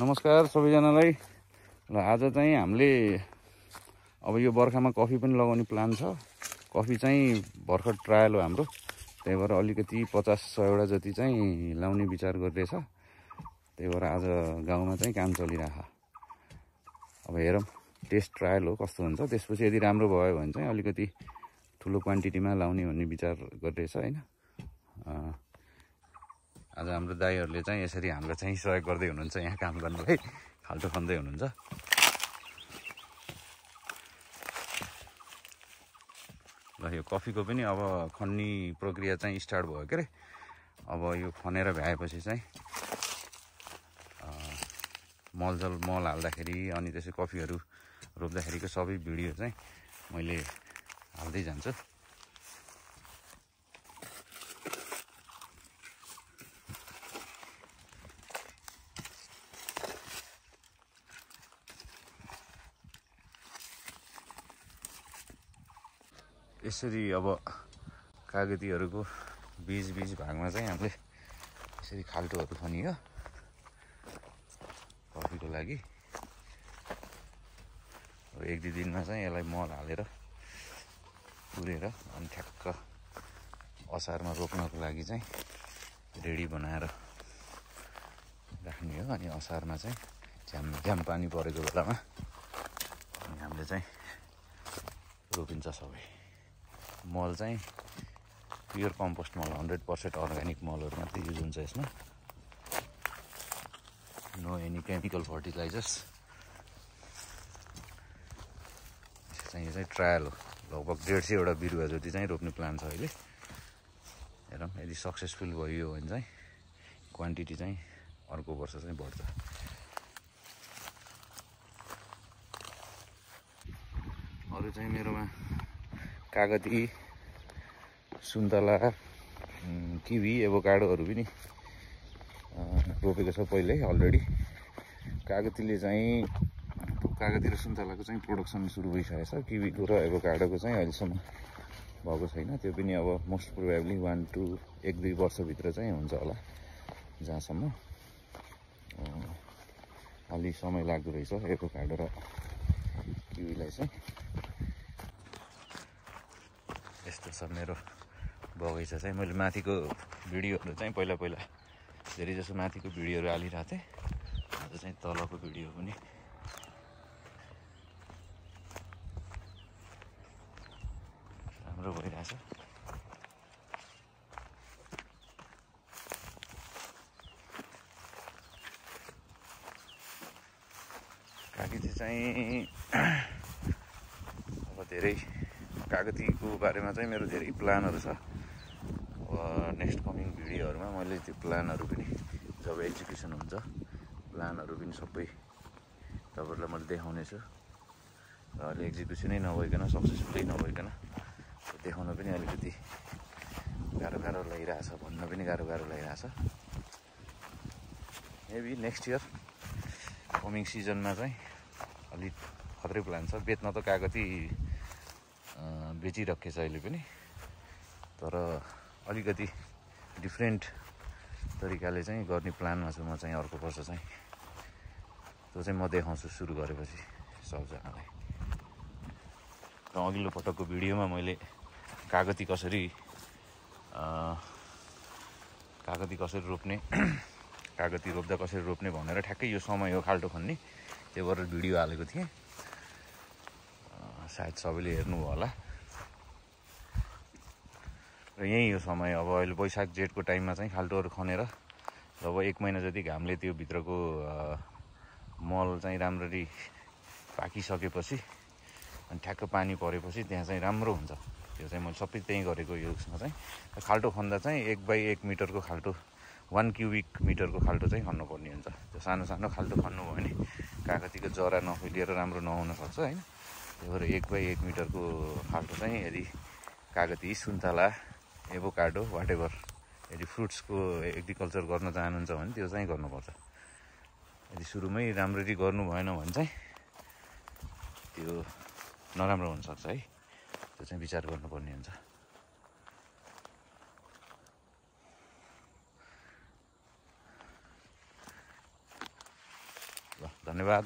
नमस्कार सबैजनालाई। र आज चाहिँ हामीले अब यो बर्खामा कफी पनि लगाउने प्लान छ। कफी चाहिँ भर्खर ट्रायल हो हाम्रो, त्यही भएर अलिकति 50-100 जति चाहिँ लाउने विचार गरिरहेछ। त्यही भएर आज गाउँमा चाहिँ काम चलिरहेछ। अब हेरौँ, टेस्ट ट्रायल हो कस्तो हुन्छ। त्यसपछि यदि राम्रो भयो भने चाहिँ अलिकति ठुलो क्वान्टिटीमा लाउने भन्ने विचार गरिरहेछ हैन। आज हाम्रो दाइहरूले चाहिँ यसरी हामीलाई चाहिँ सहयोग गर्दै हुनुहुन्छ यहाँ काम गर्नलाई, खाल्टो खन्दै हुनुहुन्छ। ल यो कफीको पनि अब खन्ने प्रक्रिया चाहिँ स्टार्ट भयो के अरे। अब यो खनेर भ्याएपछि चाहिँ मल हाल्दाखेरि अनि त्यसै कफीहरू रोप्दाखेरिको सबै भिडियो चाहिँ मैले हाल्दै जान्छु। यसरी अब कागतीहरूको बीच भागमा चाहिँ हामीले यसरी खाल्टोहरू खनियो कफीको लागि। अब 1-2 दिनमा चाहिँ यसलाई मल हालेर पुरेर अनि ठ्याक्क असारमा रोप्नको लागि चाहिँ रेडी बनाएर राख्ने हो। अनि असारमा चाहिँ झ्याम पानी परेको बेलामा अनि हामीले चाहिँ रोपिन्छ सबै। मल चाहिँ प्योर कम्पोस्ट मल, 100% अर्ग्यानिक मलहरू मात्रै युज हुन्छ यसमा। No any chemical fertilisers. यो चाहिँ ट्रायल हो। लगभग 150 बिरुवा जति चाहिँ रोप्ने प्लान छ अहिले। हेरौँ, यदि सक्सेसफुल भयो भने चाहिँ क्वान्टिटी चाहिँ अर्को वर्ष चाहिँ बढ्छ। अरू चाहिँ मेरोमा कागती, सुन्तला, किवी, एभोकाडोहरू पनि रोपेको छ पहिल्यै अलरेडी। कागती र सुन्तलाको चाहिँ प्रोडक्सन सुरु भइसकेको छ। किवीको र एभोकाडोको चाहिँ अहिलेसम्म भएको छैन। त्यो पनि अब मोस्ट प्रोबेबली 1-2 वर्षभित्र चाहिँ हुन्छ होला। जहाँसम्म अलि समय लाग्दो रहेछ एभोकाडो र किवीलाई चाहिँ। यस्तो छ मेरो बगैँचा चाहिँ। मैले माथिको भिडियोहरू चाहिँ पहिला धेरै जसो माथिको भिडियोहरू हालिरहेको थिएँ। आज चाहिँ तलको भिडियो पनि राम्रो भइरहेछ। कागती चाहिँ अब धेरै कागतीको बारेमा चाहिँ मेरो धेरै प्लानहरू छ। अब नेक्स्ट कमिङ भिडियोहरूमा मैले त्यो प्लानहरू पनि जब एक्जिक्युसन हुन्छ प्लानहरू पनि सबै तपाईँहरूलाई मैले देखाउने छु। र अहिले एक्जिक्युसनै नभइकन, सक्सेसफुलै नभइकन देखाउन पनि अलिकति गाह्रो लागिरहेछ, भन्न पनि गाह्रो लागिरहेछ। मेबी नेक्स्ट इयर कमिङ सिजनमा चाहिँ अलिक खत्रै प्लान छ। बेच्न त कागती बेचिराखेको छ अहिले पनि, तर अलिकति डिफ्रेन्ट तरिकाले चाहिँ गर्ने प्लानमा छु म चाहिँ। अर्को वर्ष चाहिँ त्यो चाहिँ म देखाउँछु सुरु गरेपछि सबजनालाई। र अघिल्लो पटकको भिडियोमा मैले कागती कसरी रोप्ने, कागती रोप्दा कसरी रोप्ने भनेर ठ्याक्कै यो समय हो खाल्टो खन्ने, त्यो गरेर भिडियो हालेको थिएँ। सायद सबैले हेर्नुभयो होला। र यही हो समय। अब अहिले वैशाख जेठको टाइममा चाहिँ खाल्टोहरू खनेर जब 1 महिना जति घामले त्यो भित्रको मल चाहिँ राम्ररी पाकिसकेपछि अनि ठ्याक्क पानी परेपछि त्यहाँ चाहिँ राम्रो हुन्छ। त्यो चाहिँ मैले सबै त्यहीँ गरेको यो उसमा चाहिँ। खाल्टो खन्दा चाहिँ 1x1 मिटरको खाल्टो, 1 क्युबिक मिटरको खाल्टो चाहिँ खन्नुपर्ने हुन्छ। त्यो सानो खाल्टो खन्नुभयो भने कागतीको जरा नफैलिएर राम्रो नहुन सक्छ होइन। त्यही भएर 1x1 मिटरको खाल्टो चाहिँ यदि कागती, सुन्तला, एभोकाडो वाटेभर यदि फ्रुट्सको एग्रिकल्चर गर्न चाहनुहुन्छ भने त्यो चाहिँ गर्नुपर्छ। यदि सुरुमै राम्ररी गर्नु भएन भने चाहिँ त्यो नराम्रो हुनसक्छ है। त्यो चाहिँ विचार गर्नुपर्ने हुन्छ। धन्यवाद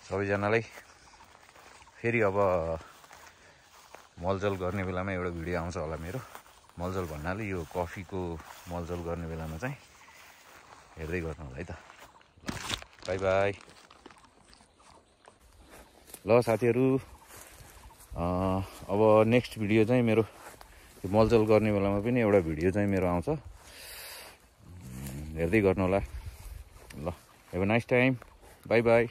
सबैजनालाई। फेरि अब मलजल गर्ने बेलामा एउटा भिडियो आउँछ होला मेरो। मलजल भन्नाले यो कफीको मलजल गर्ने बेलामा चाहिँ हेर्दै गर्नु होला है त। By by. ल साथीहरू, अब नेक्स्ट भिडियो चाहिँ मेरो मलजल गर्ने बेलामा पनि एउटा भिडियो चाहिँ मेरो आउँछ, हेर्दै गर्नु होला। ल, have a nice time. By by.